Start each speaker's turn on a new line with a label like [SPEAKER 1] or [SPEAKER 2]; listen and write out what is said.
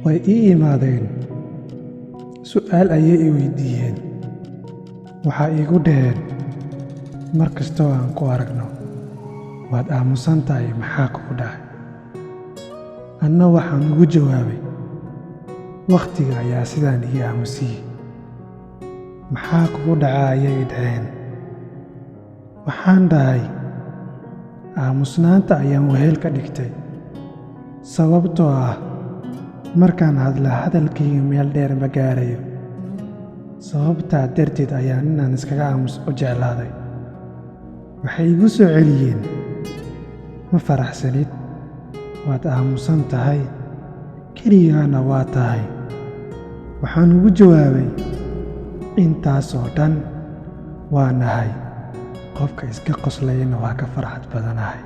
[SPEAKER 1] Way ii imaadeen, su'aal ayay i weydiiyeen. Waxaa iigu dhaheen, "Mar kastoo aan ku aragno waad aamusan tahay, maxaa kugu dhacay?" Anna waxaan ugu jawaabay, "Wakhtiga ayaa sidaan ii aamusiyey." "Maxaa kugu dhaca?" ayay dhaheen. Waxaan dhahay, "Aamusnaanta ayaan wehel ka dhigtay, sababtoo ah markaan hadla hadalkayga meel dheer ma gaarayo. Sababtaa darteed ayaan inaan iskaga aamus u jeclaaday." Waxay igu soo celiyeen, "Ma faraxsanid, waad aamusan tahay, keligaana waa tahay." Waxaan ugu jawaabay, "Intaasoo dhan waa nahay, qofka iska qoslayana waa ka farxad badanahay."